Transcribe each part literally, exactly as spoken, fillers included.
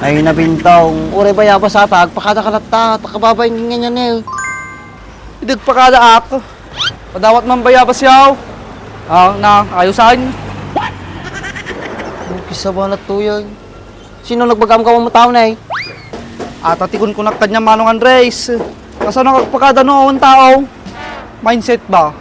Ay, nabintong. Uray bayabas ata, agpakada ka latta, ta kababain nganyan eh. Idi agpakadaak. Padawat man bayabas yaw. Ah, na, ayusan. What? Kisa ba natuyan? Sino nagbagam ka mo tao na eh? Ata ti kunkunak kanya Manong Andres. Kasano agpakada no awan tao? Mindset ba?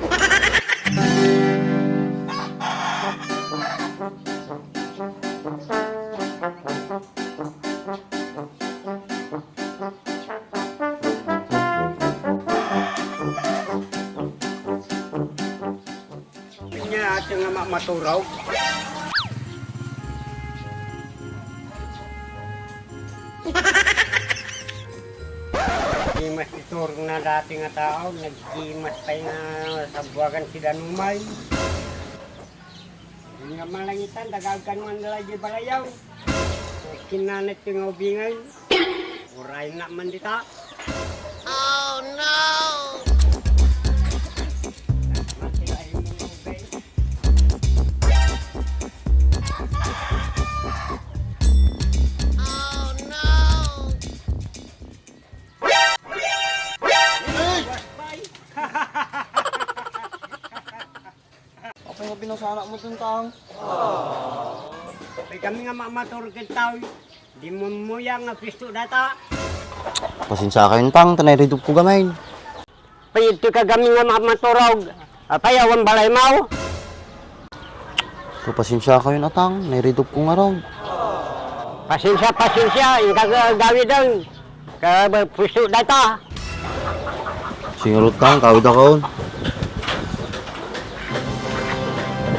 Ania ati nga ma-, maturog? Di mas iturong na dati nga tao, nagdimas pay nga sabuagan ti danumay. Nga malangitan, dagagkan man nila di balayaw. Kinanit ti nga ubingan. Uray na man dita. Oh no! Oh no! Apay nga binasanak mo dun, Tang? Ay, kami nga mamatur ket tao, di mo muya nga pisto data. Pasensia kayon, Tang, ta nairidupko gamay. Pay iti kagami nga mamaturog, apay awan balay maw? Pasensia kayon, Tang, nairidupko ngarud. Pasensia, pasensia, inka gawiden. Ka, ba, puso data. Singarot ka, kawid ako.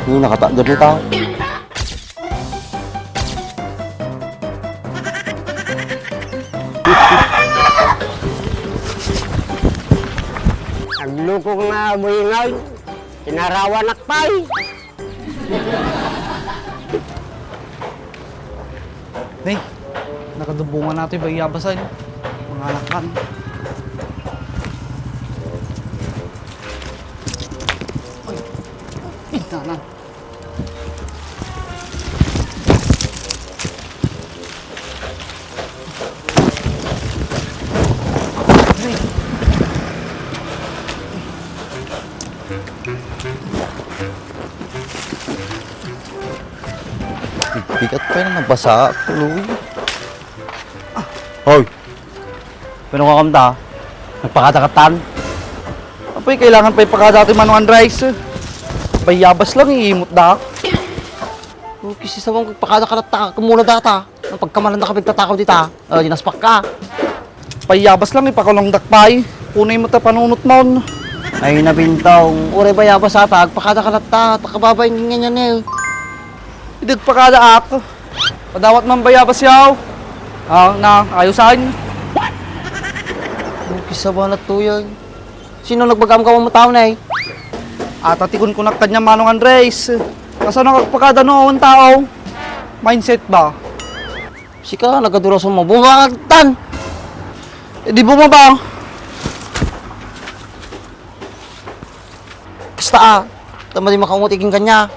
Yung nakatagad ni tao. Agluko nga buingay, tinarawan akpay. Nay, nakadubungan nato yung bayabas ay. Mga anak kan. Ay, ay, nanan. Bigat pa yung nabasa, tuloy. Hoy! Pero nga kamta, nagpakada katan? Apay, kailangan pa ipakada ti Manong Andres. Bayabas lang, iimot da. Okay, si Sabang, nagpakada ka na ta, kumuna data. Ang pagkamalan na kapagtatakaw dita, ah, dinaspak ka. Payabas lang, ipakulong dakpay. Unay mo ta panunot mon. Ay, nabintong. Uray bayabas ata, agpakada ka latta, ta kababain nganyan eh. Idi agpakada ak. Padawat man bayabas yaw. Ah, na, ayusan. Kisa ba natuyan? Sino nagbagam ka mo tao na eh? Ata ti kunkunak kanya Manong Andres. Kasano agpakada no awan tao? Mindset ba? Sika, nagadurasan mo. Bumaba ka tan! Eh, di bumaba. Basta, ah. Tama di makaungot iging kanya.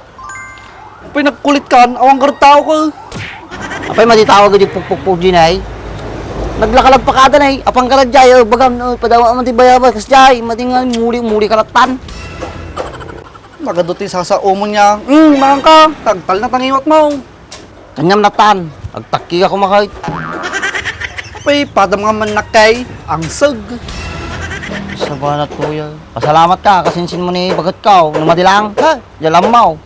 Apay, nagkulit kan, awan ka tao ka. Apay, madi tao ka di pukpukpuk di nay. Naglakalagpakada nay, apang ka na jay, oh, bagam, oh, padawa man di bayabas, kas jay, madi nga, muli, muli ka latan. Nagadu ti sasa umon niya, hmm, maang ka, tagtal na tangiwat mo. Kanyam natan, agtakki ka kumakayt. Apay, padam nga man nakay, angsag. Sabana tuya. Pasalamat ka, kasinsin mo ni bagat ka, oh, numadi lang, ha? Jalam mo.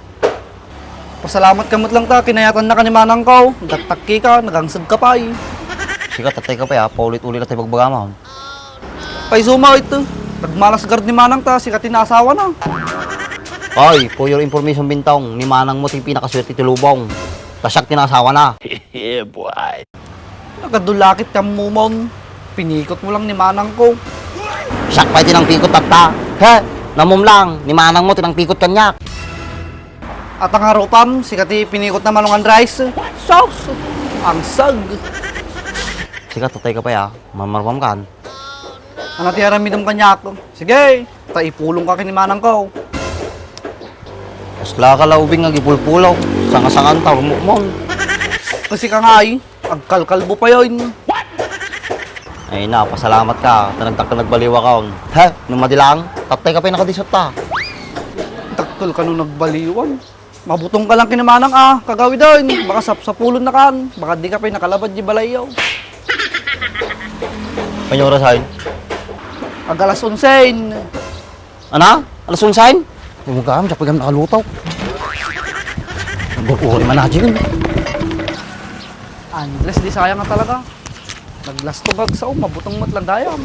Pasalamat ka met lang ta, kinayatan na ka ni manang ko. Nagtakki ka, nagangsag ka pay. Sika, tatay ka pay, ha? Paulit-ulit na tayo pagbagamon. Pay suma ito. Nagmalas guard ni manang ta, sika ti naasawa na. Ay, for your information, Bintong, ni manang mo ti pinakaswerte ti lubong. Ta siak ti naasawa na. Yeah, boy. Nagadulakit ka, Mumon. Pinikot mo lang ni manang ko. Siak pay ti nangpikot tatta. He, namum lang, ni manang mo ti nangpikot kaniak. At ang arupam, sika ti pinikot na Manong Andres. Sos! Angsag! Sika, tatay ka pay, ah. Mamarpam kan. Ano ti aramidem kaniak? Sige, ta ipulong ka ken ni manang ko. Kasla ka la ubing nga agipulpulaw. Sanga-sangan ta, rumukmon. Kasi ka nga, ay. Agkalkalbo pa yun. Ay na, pasalamat ka. Ta nagdakkel nagbaliwak. Ha? Nung madilang, tatay ka pa yung nakadisot ta. Dakkel ka nung nagbaliwan. Mabutong ka lang kinamanang, ah, kagawidon. Baka sapsapulon na kan. Baka di ka pa yung nakalabad di balayyo. Panyora sa'yo? Ag alas onse. Ana? Alas onse? Ay, mo gam, siya pa gam nakalutaw. Nagbubuhay man na, Jim. Andres, di sayang nga talaga. Naglastog agsa, oh, mabutong met lang dayam.